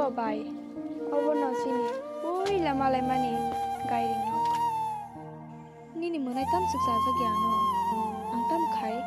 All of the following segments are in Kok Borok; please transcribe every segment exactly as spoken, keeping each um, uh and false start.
Bai, obono chini puila malaimani gairing nok. Nini mwnai tamsuk chajak ya ano, ang tam khai.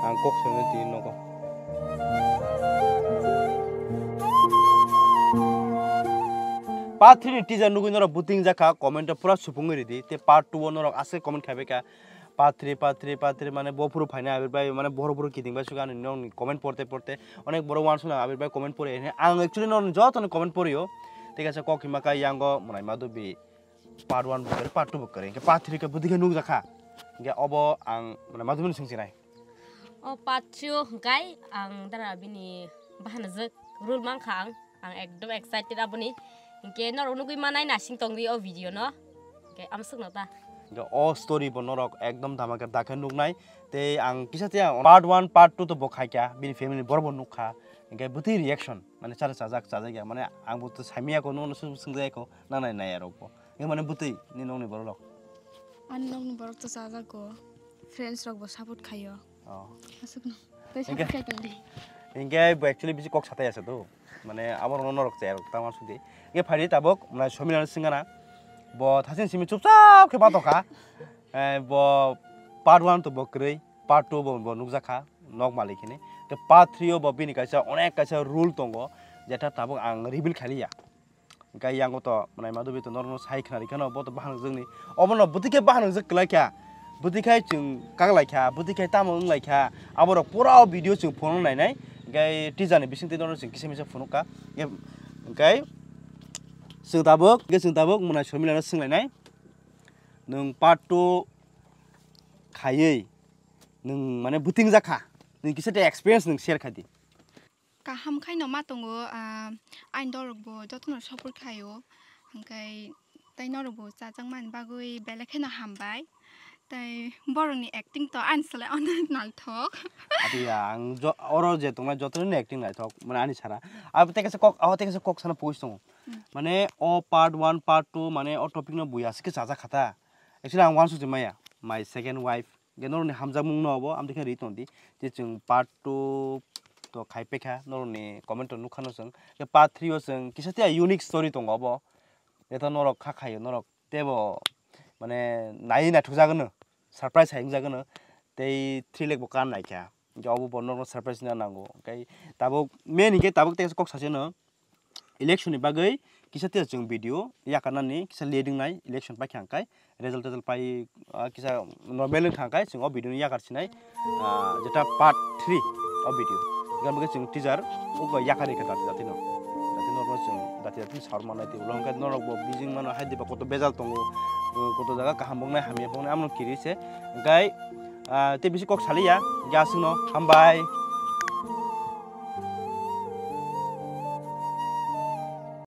Ang kok sano tini nogo. Part three ni teaser nugwi norok buting jakha, comment o pura supungwi ridi. Te part two o norok aswk comment khaibai kha, part three, part three, part three, mane bo phuru phaina Abir bai, mane bohrok bohrok kiting bai suka ani nokni comment porte porte. Onek borok uansukna Abir bai comment pore hwnwi. Ang actually norokni jotoni comment porio. Thik ase, kok hima kha yango mwnai ma dubi. Part one bo kwrwi, part two bo kwrwi, hwnkhe part three khe bwtwi khe nukjakha. Hwnkhe obo ang, mane, madumuni swngchinai. O part three o hwnkhe ang dara bini bahanajwk role mankha ang, ang ekdom excited aboni. Hwnkhe norok nugwi manai nasing tongdi o video no. Hwnkhe amswkno ta. Hwnkhe o story bo norok ekdom dhamaka dakhe nuknai. Tei ang kisa tei ang part one, part two to bo khaikha, bini family borok bo nukha. Hwnkhe bwtwi reaction, mane, chara chajak, chajak ya, mane, ang bo to saimanya ko, nono swngjakya ko, nanai nai arok bo. Hwnkhe mane bwtwi ni nokni borok rok? Ani nokni borok to chajago, friends rok bo support khaio. Oh. Aswkno. Tei hwnkhe, support khai tongdi. Hwnkhe bo actually bisi kok satai asa do. Mane abo rokno norok chaya rok tamo sudi. Hwnkhe phaidi tabuk, mane, Somila no swngana. Bo thasing simi chupchap khe ma tongkha. Eh, bo part one to bo kwrwi, part two bo, bo nukjakha, nok malik hini. Hwnkhe part three o bo bini kaisa, onek kaisa rule tongo, jeta tabuk ang reveal khailiya. Hwnkhe yango to mwnai ma dubi to norokno sai khna rikha no, bo to bahanok jwkni. Obono bwtwi khe bahanok jwk kwlai kha, bwtwi khai chwng kak lai kha, bwtwi khai tamo wng lai kha. Aborok pura o video chwng phone o nainai. Hwnkhe teaser ni bisingtwi norok chwng kisa misa phunuk kha. Hwnkhe chwng tabuk, hwnkhe chwng tabuk mwnai Somila no swng lainai. Nwng part two khaiwi nwng mane bwtwi wngjakha. Nwng kisa tei experience nwng share khai di. Kaham khaino ma tongo, ah, ani dorok bo jotono support khaio, hwnkhe tei norok bo chajakmani bagwi belai kheno hambai. Tei borokni acting to ani slai onek naithok. Ati ya, ang jo-, oro je tongnai jotono acting naithok, mane ani sara. Abo tei kaisa kok, abo tei kaisa kok sana pogis tongo. Hmm. Mane o part one, part two, mane o topic no buya se khe chajak kha ta. Actually ang uansuk se maya, my second wife. Hwnkhe norokni hamjakmung no obo, amtwi khe ri tongdi. Je chwng part two to khai paikha, norokni comment o nukha no chwng. Hwnkhe part three o chwng kisa tiya unique story tongo obo. Jeto norok kha khaio, norok teibo mane naiwi naithokjagwno, surprise hai wngjagono. Tei three lakh bo kan naikha. Hwnkhe obo bo norokno surprise wngna nango. Hwnkhe tabuk main hwnkhe tabuk tei kok saseno. Election ni bagwi kisa tiya chwng video yakarnani kisa late wngnai, election paikha hwnkhe result, result pai, ah, kisa normal wngkha hwnkhe chwng o video no yakar sinai, ah, jeta part three o video. Hwnkhe chwng teaser ugo yakar rikha jati jati no. Jati no chwng jati jati ni sar manai tei ulo hwnkhe norok bo bijing mano hai diba koto bejal tongo, koto jaga kaham bongnai hamya bongnai amno kiri se. Hwnkhe, ah, tei bisi kok saliya, hwnkhe aswkno hambai.